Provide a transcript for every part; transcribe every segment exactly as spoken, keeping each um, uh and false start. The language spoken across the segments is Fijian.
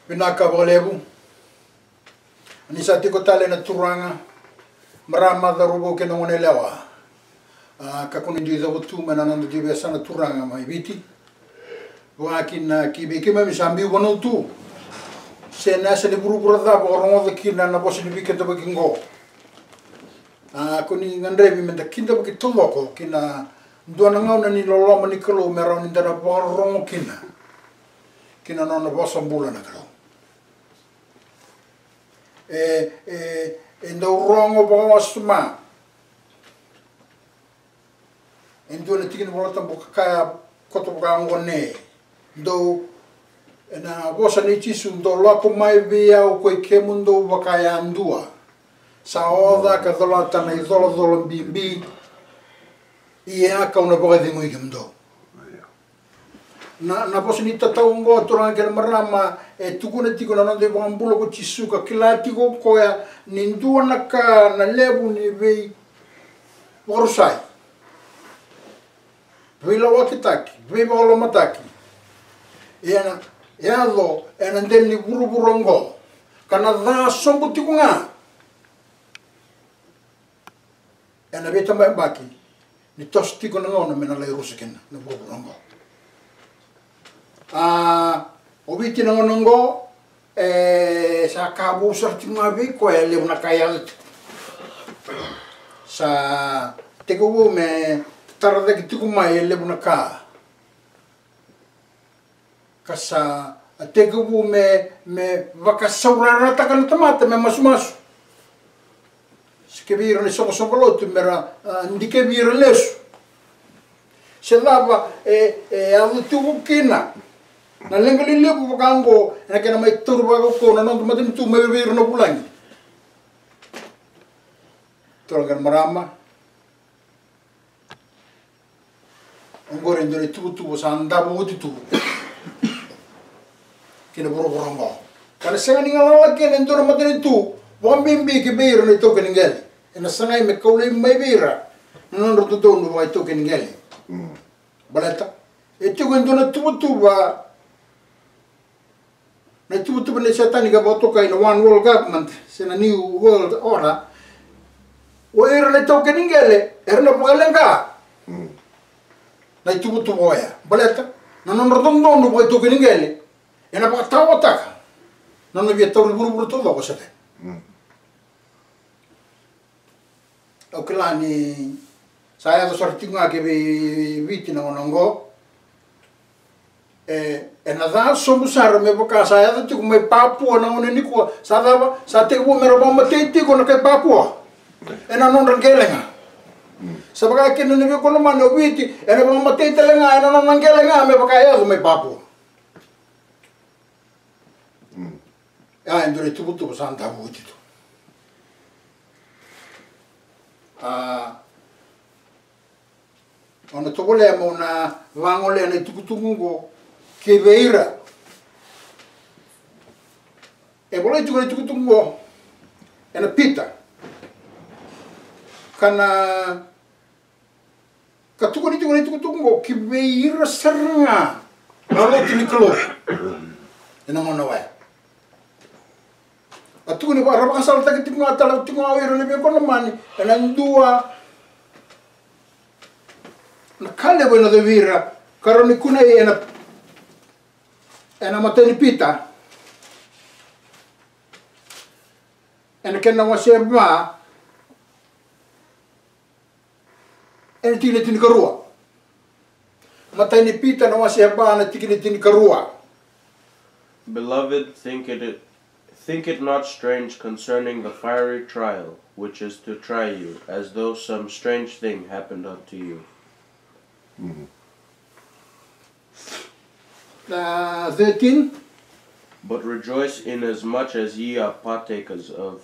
Vinaka vakalevu. Ni sa tiko tale na turaga, marama, cauravou kei na goneyalewa. A, kakua ni dui cavutu mai na noda dui veiyasana turaga mai Viti. Vaka kina ki vei keimami sa biu vanua tu, se na yasa ni vuravura cava o rogoca kina na vosa ni veikidavaki oqo. A, ko ni gadrevi me da kidavaki taucoko kina dua na gauna ni loloma ni Kalou me rawa ni da na vakarorogo kina, kina nona vosa bula na Kalou. E, e, e dau rogo vakawasoma e dua na tiki ni Vola Tabu ka kaya koto vaka oqo: Ne, dou, ena vosa nei Jisu, dou lako mai vei au koi kemudou vakayadua sa oca ka colata na icolacola bibi, ia kau na vakacegui kemudou. Na, na vosa ni tatau oqo, turaga kei na marama, e tukuna tiko na noda iVakabula ko Jisu, ka kila tiko o koya ni dua na ka na levu ni veivakarusai, veilawakitaki, veivakalolomataki ena yaco ena dela ni vuravura oqo, ka na ca sobu tiko ga ena veitabayabaki ni toso tiko na gauna me na lai rusa kina na vuravura oqo. A, o Viti na gauna oqo, e, sa ka vou sara tiko ga vei koya e levu na ka e yaco tiko. Sa tekivu me tara cake tiko mai e levu na ka, ka sa tekivu me, me vakasaurarataka na tamata me masumasu. Se kevei ira na isoqosoqo lotu me ra, a, dikevi ira lesu. Se cava e, e yaco tiko kina na leqa lelevu vaka oqo ena kena mai tauri vakaukauwa na noda matanitu mai vei ira na vulagi. Turaga kei na marama, oqori e dua na ituvatuva sa davo oti tu ki na vuravura oqo, ka na sega ni galala kina e dua na matanitu, vakabibi ki vei ira na itaukei ni qele. Ena sagai me kau laivi mai vei ira na nodra dodonu vakaitaukei ni qele. Mm. Baleta e tiko e dua na tuvatuva, na ituvatuva ni Setani ka vakatokai na One World Government se na New World Order. O ira na itaukei ni qele era na vakaleqa, mm, na ituvatuva oya, baleta na nodra dodonu vakaitaukei ni qele ena vakataotaka na nona via tauri vuravura taucoko o Setani. Mm. Au kila ni sa yaco sara tiko ga ki vei Viti na gauna oqo. E, ena ca sobu sara me vaka sa yaco tiko mai Papua na gauna nikua. Sa cava? Sa tekivu me ra vakamatei tiko na kai Papua ena nodra qele ga. Sa vaka kina na veikonamani o Viti, ena vakamatei tale ga ena nona qele ga me vaka e yaco mai Papua. Mm. A, e dua na ituvatuva sa davo oti tu. A, au na tovolea meu na vagolea na itukutuku oqo ki vei ira. E volai tiko na itukutuku oqo ena Pita, ka na ka tukuni tiko na itukutuku oqo ki vei ira sara ga na lotu ni Kalou ena gauna oya. A tukuni vaka, ra vakasalataki tiko ga tale tiko ga o ira na veikonamani ena dua na ka levu ena yacovi ira, ka rau ni kunei ena, ena imatai ni Pita, ena kena wase va, ena tikina e tinikarua. Matai ni Pita na wase va na tikina e tinikarua. Beloved, think it, think it not strange concerning the fiery trial which is to try you, as though some strange thing happened unto you. Mhm. Na thirteen. But rejoice inasmuch as ye are partakers of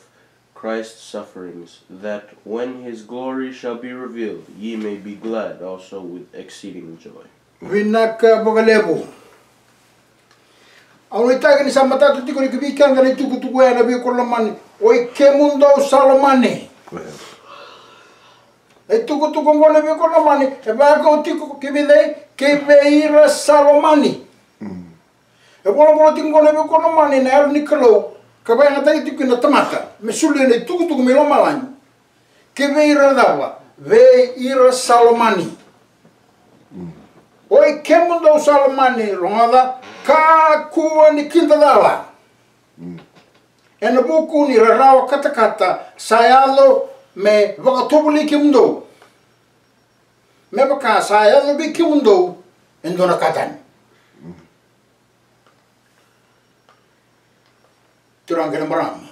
Christ's sufferings, that when his glory shall be revealed, ye may be glad also with exceeding joy. Vinaka vakalevu. Au nuitaka ni sa matata tiko ni ki vei keda na itukutuku oya na veiwekani lomani. Oi kemudou sa lomani. Na itukutuku oqo na veiwekani lomani e vakau tiko ki vei cei? Ki vei ira sa lomani. Mm. E volavola tiko qo na veiwekani lomani na Yalo ni Kalou ka vakayagataki tiko kina na tamata me solia na itukutuku mai lomalagi. Kivei ira cava? Vei ira sa lomani. Oi kemudou sa lomani, rogoca, kakua ni kidacala ena vuku ni rarawa katakata sa yaco me vakatovolei kemudou, me vaka sa yaco vei kemudou e dua na ka tani. Turaga kei na marama,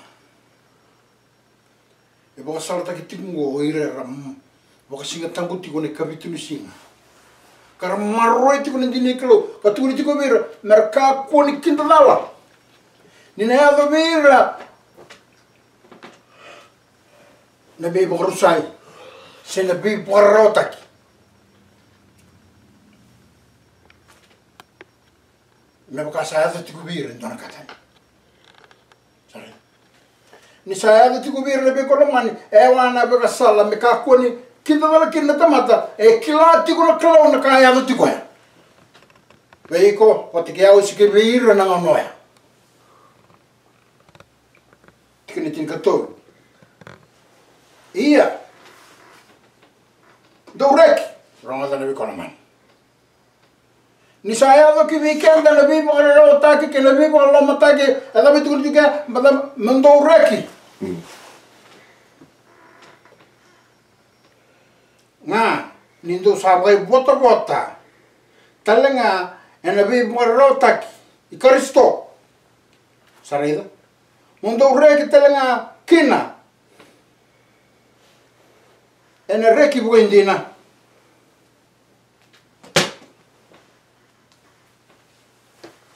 e vakasalataki tiko qo o ira era, mm, vakasigatabu tiko na ikavitu ni siga, ka ra maroroya tiko na dina ni Kalou, ka tukuni tiko vei ira me ra kakua ni kidacala ni na yaco vei ira na veivakarusai se na veivakararawataki. Me vaka sa yaco tiko vei ira e dua na ka tani. Sa raica? Ni sa yaco tiko vei ira na veiwekani lomani, e wa na veikasala me kakua ni kidacala kina na tamata, e kila tiko na Kalou na ka yaco tiko ya. Vei iko vata kei au, e sega vei ira na gauna oya. Tikina tinikatolu. Ia, dou reki, rogoca na veiwekani lomani. Ni sa yaco ki vei keda na veivakararawataki kei na veivakalolomataki, e cava e tukuni tiko ya? Baleta me dou reki. Mm. Ga ni dou sa vakaivotavota tale ga ena veivakararawataki i Karisito. Sa raica? Mo dou reki tale ga kina ena reki vakaidina.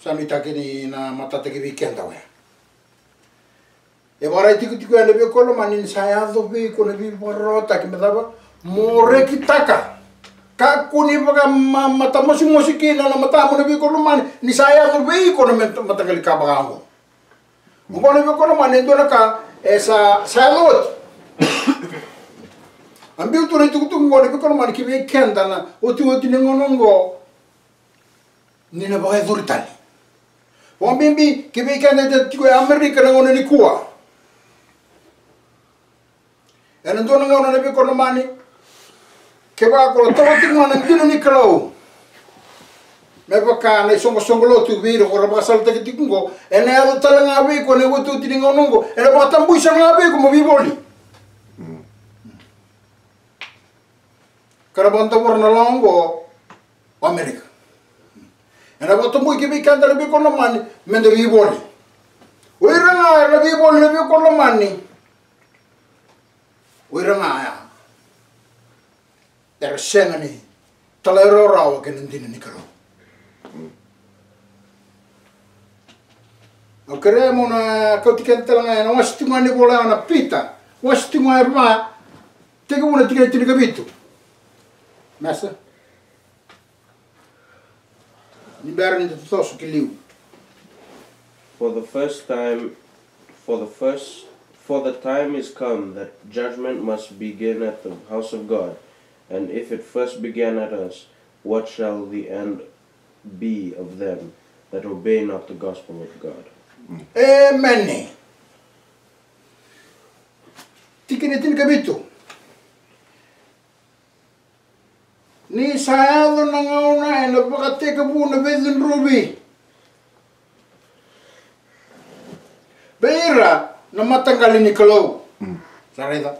Sa nuitaki ni na matata ki vei keda oya. E vakaraitaka tiko ya na veiwekani lomani ni sa yaco vei iko na veivakararawataki me cava? Mo rekitaka. Kakua ni vaka ma-, matamosi kina na matamu na veiwekani lomani ni sa yaco vei iko na mat-, mataqali ka vaka oqo. Oqo na veiwekani lomani e dua na ka e sa, sa yaco oti. A biu tu na itukutuku oqo na veiwekani lomani ki vei keda na otioti ni gauna oqo. Ni na vakayacori tale. Vakabibi ki vei keda eda tiko e Amerika na gauna nikua. Ena dua na gauna na veiwekani lomani, kevaka ko na taura tiko ga na dina ni Kalou me vaka na isoqosoqo lotu vei ira ko ra vakasalataki tiko oqo, ena yaco tale ga vei iko na iotioti ni gauna oqo, ena vakatabui sara ga vei iko mo veivoli. Mm. Ka ra vakadavora na lawa oqo o Amerika. Ena vakatabui ki vei keda na veiwekani lomani me da veivoli. O ira ga era na veivoli na veiwekani lomani, o ira ga ya era sega ni talairawarawa kei na dina ni Kalou. Au kerea mo na kauti keda tale ga ena wase tiko ga ni vola ya na Pita, wase tiko ga e va, tekivu na tikina tinikavitu. Mesa. Ni bera ni da toso ki liu. For the first time, for the first, for the time is come that judgment must begin at the house of God, and if it first began at us, what shall the end be of them that obey not the gospel of God? Emeni. Tikina tinikavitu. Ni sa yaco na gauna ena vakatekivu na veicudruvi vei ira na mataqali ni Kalou. Mm. Sa raica?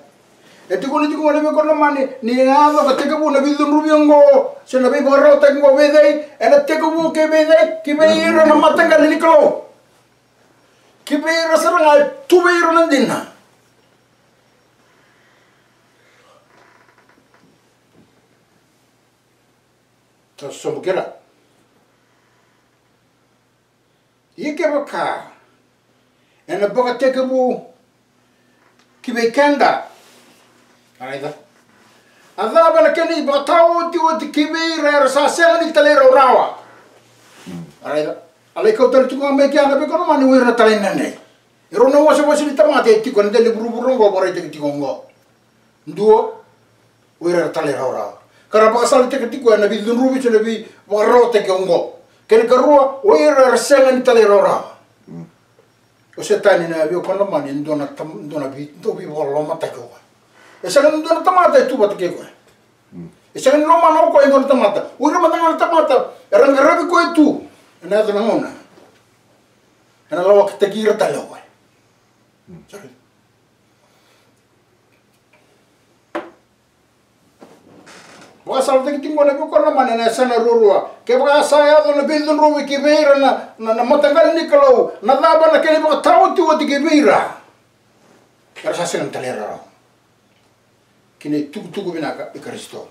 E tukuni tiko na veiwekani lomani ni yaco ka tekivu na veicudruvi oqo se na veivakararawataki oqo vei cei? Ena tekivu ki vei cei? Ki vei ira na mataqali ni Kalou. Ki vei ira sara ga e tu vei ira na dina. Sa sobu kina. Ia kevaka ena vakatekivu ki vei keda, a raica, a cava na kena ivakataotioti ki vei ira era sa sega ni talairawarawa? A raica, a lai kau tale tiko ga mai kea na veiwekani lomani o ira na talaidredre. E rua na wasewase ni tamata e tiko ena dela ni vuravura oqo, vakaraitaki tiko oqo. Dua, o ira era talairawarawa ka ra vakasalataki tiko ena veicudruvi se na veivakararawataki oqo. Kena karua, o ira era sega ni talairawarawa. Mm. O Setani na veivakalomani e dua na tam-, dua na vei-, dua veivakalolomataki o koya. E sega ni dua na tamata e tu vata kei koya. Mm. E sega ni lomana o koya e dua na tamata. O ira mada ga na tamata era qaravi koya tu ena yaco na gauna, ena lawakitaki ira tale o koya. Mm. Sorry. Vakasalataki tiko qo na veivakalomani ena yasana ruarua. Kevaka sa yaco na veicudruvi ki vei ira na, na, na mataqali ni Kalou, na cava na kena ivakataotioti ki vei ira era sa sega ni talairawarawa ki na itukutuku vinaka i Karisito?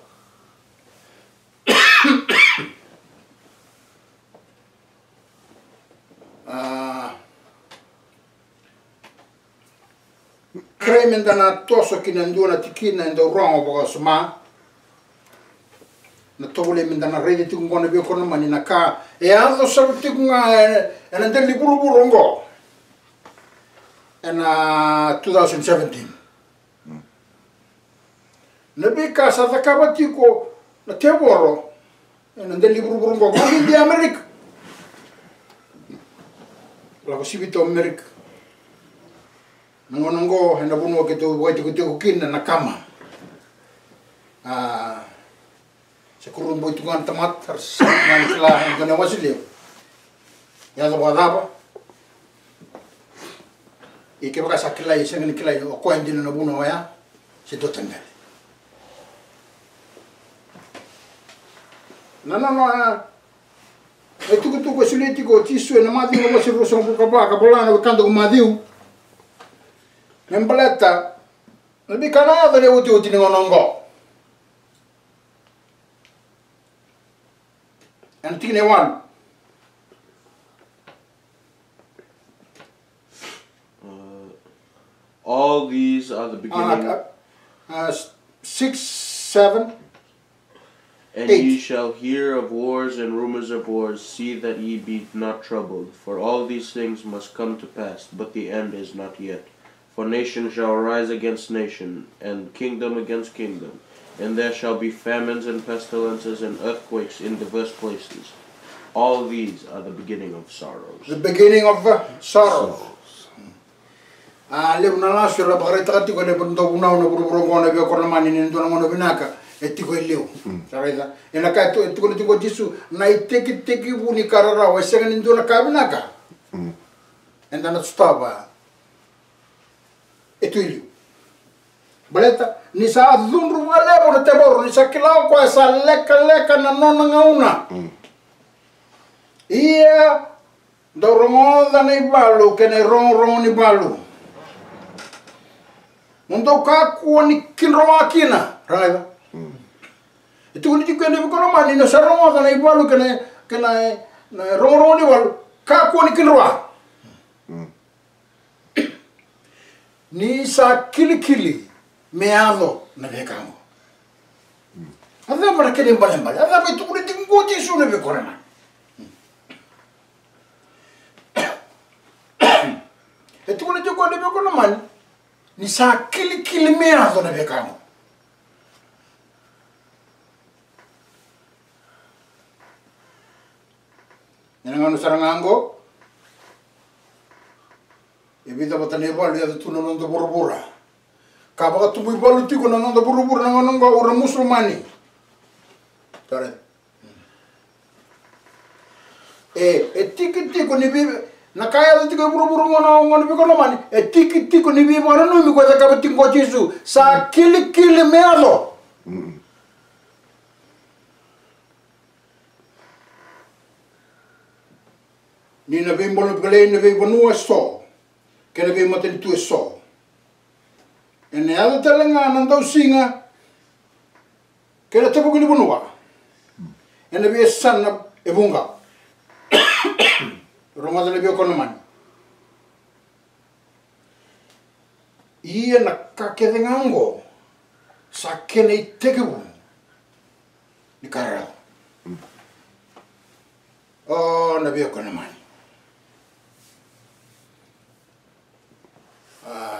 A, kerei meda na toso ki na dua na tikina e dau rogo vakawasoma. Na tovolei meda na raica tiko qo na veivakalomani, na ka e yaco sara tiko ga e, ena dela ni vuravura oqo ena two thousand seventeen. Na veika sa cakava tiko na tevoro ena dela ni vuravura oqo, vakabibi Amerika. Lako sivita o Amerika. Na gauna oqo ena vanua keitou vakaitikotiko kina na kama. A, se kurabui tu ga na tamata, ra sa na kila na dua na wase levu. Yaco vakacava? Ia kevaka sa kilai, sega ni kilai o koya dina na vuna oya, se dua tani qai. Na nona, na itukutuku e solia tiko o Jisu ena Maciu na wase ruasagavulu ka va, ka vola na wekada ko Maciu. Me baleta na veika na yaco ena iotioti ni gauna oqo. Ena tikina e walu. Uh, all these are the beginning. Uh, uh, uh, s-, six, seven, and eight. Ye shall hear of wars and rumors of wars. See that ye be not troubled, for all these things must come to pass, but the end is not yet. For nation shall rise against nation, and kingdom against kingdom, and there shall be famines and pestilences and earthquakes in diverse places. All these are the beginning of sorrows. The beginning of, uh, sorrows. A, levu na lasu era vakaraitaka tiko e levu na dauvunau na vuravura oqo na veivakalomani ni dua na gauna vinaka e tiko e liu. Mm. Sa raica? E na ka e tu, e tukuna tiko o Jisu, na itekitekivu ni ka rarawa, e sega ni dua na ka vinaka. Mm. Eda na sotava e tu e liu. Baleta ni sa cudru vakalevu na tevoro, ni sa kila o koya sa lekaleka na nona gauna. Mm. Ia dou rogoca na ivalu kei na irogorogo ni valu. Mo dou kakua ni kidroa kina. Raica? Mm. E tukuni tiko e na veivakalomani, ni o sa rogoca na ivalu kei na, kei na, na irogorogo ni valu, kakua ni kidroa. Mm. Ni sa kilikili me yaco na veika oqo. A cava na kena ibalebale? A cava e tukuna tiko qo o Jisu na veikorana? E tukuna tiko na veikorana ni sa kilikili me yaco na veika oqo. Ena gauna sara ga oqo, e vica vata na ivalu e yaco tu na noda vuravura. Ka vakatubu ivalu tiko na noda vuravura na gauna oqo, o ira Musulomani. Tare. E, e tiki tiko ni vei, na ka e yaco tiko e vuravura oqo na, oqo na veikorana, e tiki tiko ni veivakananumi ko e cakava tiko ko Jisu. Sa kilikili me yaco. Mm. Ni na veibolebole, na veivanua eso kei na veimatanitu eso. Ena yaco tale ga na dausiga kei na tavuki ni vanua ena veiyasana e vuqa. Rogoca na veikorana. Ia na ka kece ga oqo sa kena itekivu ni ka rarawa. O na veikorana. A,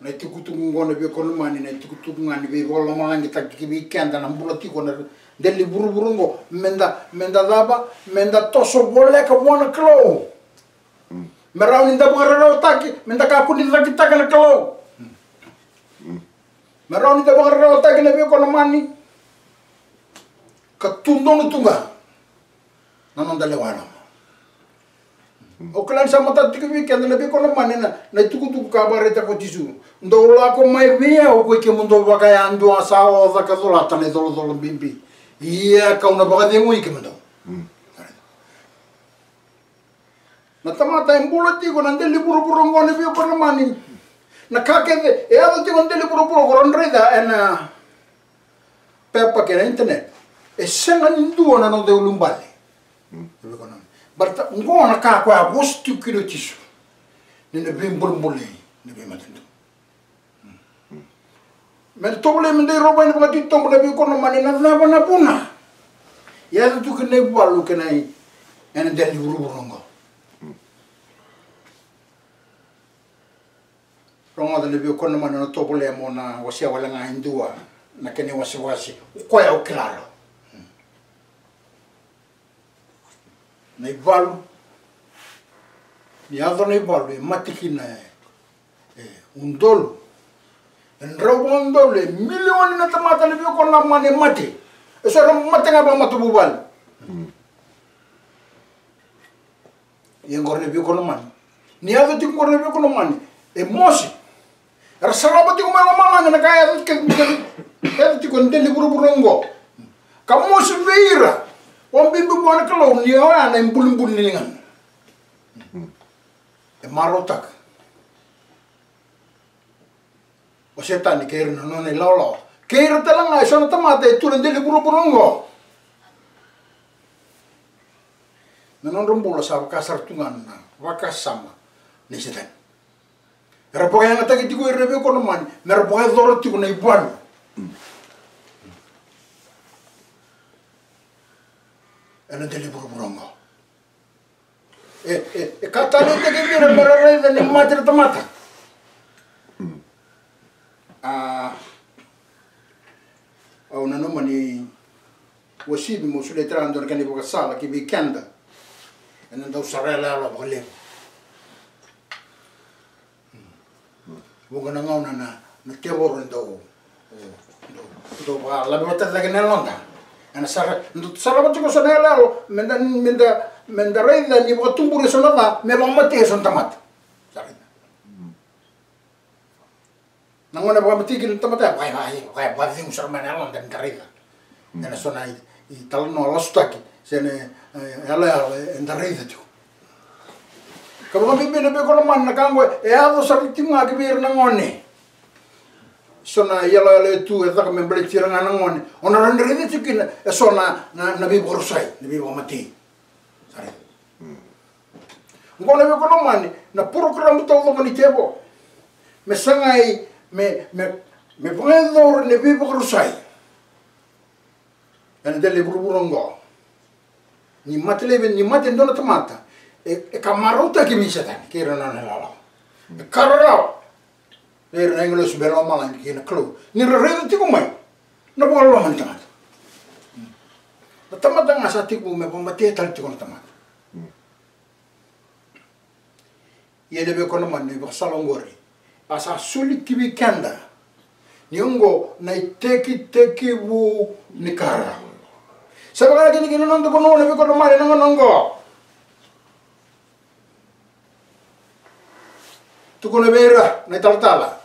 na itukutuku oqo na veikorana, na itukutuku ga ni veivakalomalagitaki ki vei keda na bula tiko na, Dela ni vuravura oqo, meda, meda cava, meda toso voleka vua na Kalou. Me rawa ni da vakararawataki, meda kakua ni cakitaka na Kalou. Me rawa ni da vakararawataki na veikonamani. Ka tu donu tu ga na noda lewa loma. Au kila ni sa matata tiko vei keda na veikonamani na, na itukutuku ka vakaraitaka ko Jisu. Dou lako mai vei au koi kemudou vakayadua sa oca ka colata na icolacola bibi. Ia kau na vakacegui kemudou. Na tamata e bula tiko na dela ni vuravura oqo na veikonamani. Na ka kece e yaco tiko na dela ni vuravura oqo, raica ena pepa kei na internet. E sega ni dua na noda iulubale. Baleta oqo na ka koya a vosa tiko kina o Jisu. Ni na veibolebole na veimatanitu. Meda tovolei meda irovai na vakatitobu na veikonamani, na cava na vuna? Yaco tu kina ivalu kei na i, ena dela ni vuravura oqo. Rogoca na veikonamani, na tovolei mo na wasea wale ga e dua na kena iwasewase. O koya au kila. Na ivalu, ni yaco na ivalu e mate kina e, e udolu, e drau vakaudolu, e milioni na tamata na veikonamani e mate. E so era mate ga vakamatavuvale. Ia oqori na veikonamani. Ni yaco tiko oqori na veikonamani, e mosi. Era sarava tiko mai lomalagi na ka e yaco tiko, yaco tiko e dela ni vuravura oqo. Ka mosi vei ira, vakabibi vua na Kalou ni oya na ibulibuli ni ligana. E marautaka o Setani kei ira na nona ilawalawa. Kei ira tale ga e so na tamata e tu na dela ni vuravura oqo. Na nodra bula sa vaka sara tu ga na vakasama nei Setani. Era vakayagataki tiko ira na veikonamani, mera vakayacora tiko na ivalu ena dela ni vuravura oqo. E, e, e ka taleitaki vei ira mera raica ni mate na tamata. A, au nanuma ni uasivi mo solia tale ga dua na kena ivakasala ki vei keda ena dau sara yalayala vakalevu. Vuqa na gauna na, na tevoro e dau, e dau, dau vakalavi vata cake na yaloda. Ena sara, dau sarava tiko so na iyaloyalo, meda, meda, meda raica ni vakatubura e so na ca me vakamatei e so na tamata. Sa raica. Na gauna e vakamatei kina na tamata, e vaka, e vaka, e vakacegu sara mai na yaloda ni da raica. Ena so na i, italanoa lasutaki se na, e, iyaloyalo e, eda raica tiko. Ka vakabibi na veikonamani, na ka oqo e yaco sara tiko ga ki vei ira na gone. So na iyaloyalo e tu e caka me baleti ira ga na gone. O na rawa ni raica tiko kina e so na, na, na veivakarusai, na veivakamatei. Sa raica. Oqo na veikonamani, na porokaramu taucoko ni tevoro me sagai me, me, me vakayacora na veivakarusai ena dela ni vuravura oqo. Ni mate laivi, ni mate e dua na tamata, e, e ka marautaki vei Setani kei ira na nona ilawalawa. E ka rarawa vei ira na agilosi mai lomalagi kei na Kalou ni ra raica tiko mai na vakaloloma ni tamata. Na tamata ga sa tekivu me vakamatei tale tiko na tamata. Ia na veikonamani, na ivakasala oqori a sa soli ki vei keda ni oqo na itekitekivu ni ka rarawa. Sa vaka kina kina noda vanua na veikonamani ena gauna oqo. Tukuna vei ira na italatala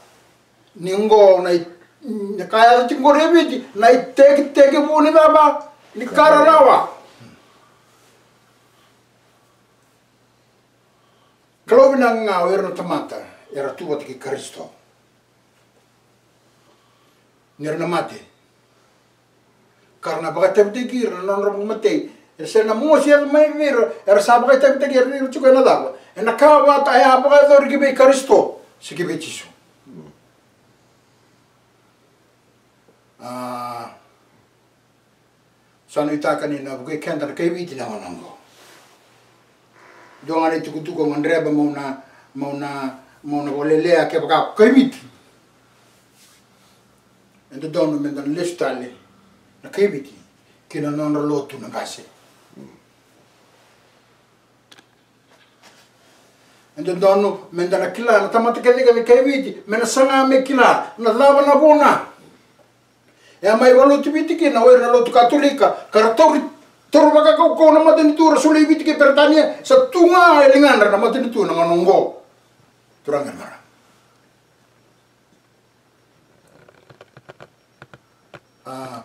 ni oqo na i, na ka yaco tiko oqori e Viti na itekitekivu ni cava? Ni ka rarawa. Kalou vinaka ga o ira na tamata era tu vata kei Karisito. Ni ra na mate ka ra na vakaitavitaki ira na nodra vakamatei. Era sega na mosi yaco mai vei ira, era sa vakaitavitaki ira ni ra tiko ena cava? Ena ka vata e a vakayacori ki vei Karisito se ki vei Jisu. A, sa nuitaka ni na vukei keda na kai Viti na gauna oqo. Dua ga na itukutuku au gadreva meu na, meu na, meu na vakalelea kevaka ko kai Viti. E dodonu meda na lesu tale na kai Viti ki na nodra lotu na qase. E dodonu me da na kila na tamata kecekece kai Viti, me na saga me kila na cava na vuna e a mai valuti Viti kina o ira na lotu Katolika, ka ra tauri, tauri vakakaukau na matanitu, ra solia Viti kei Peritania, sa tu ga e ligadra na matanitu na gauna oqo. Turaga kei na marama. A,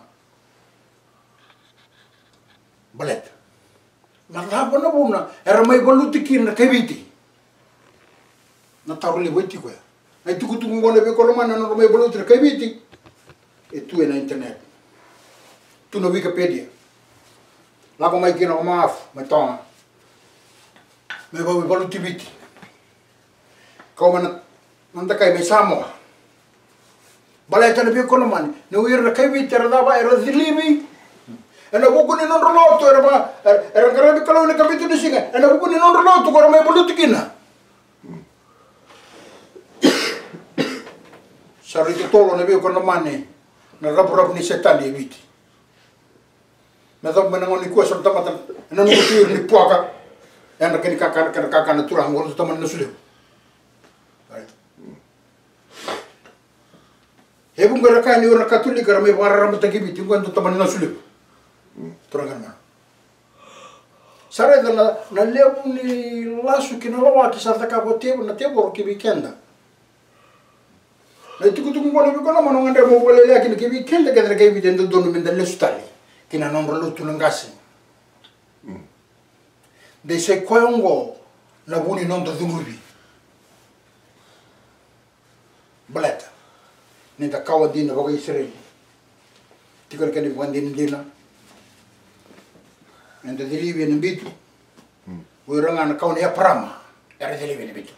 baleta na cava na vuna era mai valuti kina na kai Viti? Na taro levu e tiko ya. Na itukutuku oqo na veikoromani na nodra mai valuti na kai Viti e tu ena internet. Tu na Wikipedia. Lako mai kina o Mafu mai Toga, mai vau valuti Viti. Kau mai na, na dakai mai Samoa. Baleta na veikoromani, ni o ira na kai Viti era cava, era cilivi ena vuku ni nodra lotu, era va, era, era qaravi Kalou ena kabitu ni siga ena vuku ni nodra lotu ko era mai valuti kina. Sa rui totolo na veikoromani na ravuravu ni Setani e Viti. Me yacova mai na gauna nikua so na tamata ena noqu tu ira ni puaka, yadra kei na kakana, kei na kakana turaga, oqo na tamata na sulevu. E vuqa era kaya ni o ira na Katolika era mai vakararamataki Viti, oqo e dua tamani na sulevu. Turaga na marama. Sa raica na, na levu ni lasu kei na lawaki sa cakava o tev-, na tevoro ki vei keda. Na itukutuku oqo na veikoromani, au gadreva meu vakalelea kina ki vei keda kece na kai Viti, e dodonu me da lesu tale ki na nodra lotu na qase. De sa i koya oqo na vu ni noda cuqui. Baleta ni da kawa dina vakaIsireli, tiko na kena ivakadinadina, eda cilivi ena bitu. O ira ga na kawa nei Eparama era cilivi ena bitu.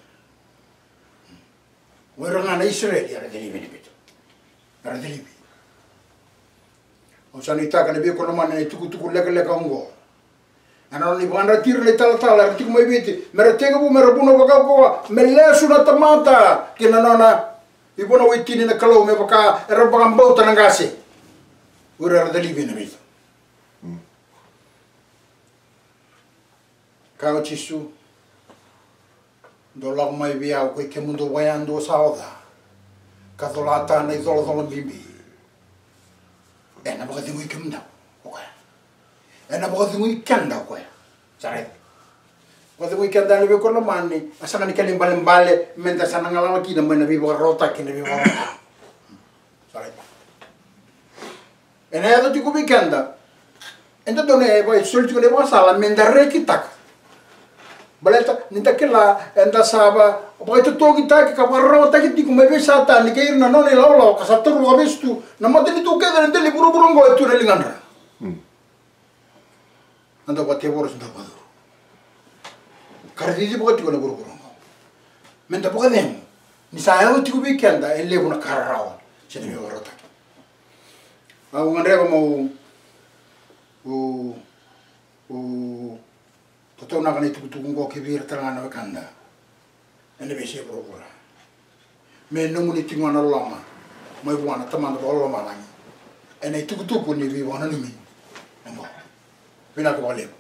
O ira ga na Isireli era cilivi ena bitu. Era cilivi. Au sa nuitaka na veikoromani na itukutuku lekaleka oqo, ena nona ivakayadrati ira na italatala era tiko mai Viti, me ra tekivu me ra vunau vakaukauwa me lesu na tamata ki na nona ivunau e tini na Kalou, me vaka era vakabauta na qase. O ira era cilivi ena bitu. Kaya o Jisu, dou lako mai vei au, koi kemudou vakayadua sa oca ka colata na icolacola bibi. Ena vakacegui kemudou o koya. Ena vakacegui keda o koya. Sa raica? Vakacegui keda ena veikoromani, a sega ni kena ibalebale me da sa na galala kina mai na veivakararawataki, na veivakararawataki. Sa raica? Ena yaco tiko vei keda. Eda dodonu e vakasoli tiko na ivakasala me da rekitaka. Baleta ni da kila eda sa va, vakaitotogitaki ka vakararawataki tiko mai vei Satani kei ira na nona ilawalawa, ka sa taura vakavesu tu na matanitu kece ena dela ni vuravura oqo e tu na ligadra. Na dau vakatevoro se dau vakacuru. Ka ra cicivaka tiko na vuravura oqo. Me da vakacegu ni sa yaco tiko vei keda e levu na ka rarawa se na veivakarautaki. Au gadreva meu, u, u tataunaka na itukutuku oqo ki vei ira tale ga na wekada ena veiyasai vuravura. Me nomuni tiko ga na loloma mai vua na Tamada Vakalomalagi ena itukutuku ni veivakananumi oqo. Vinaka vakalevu.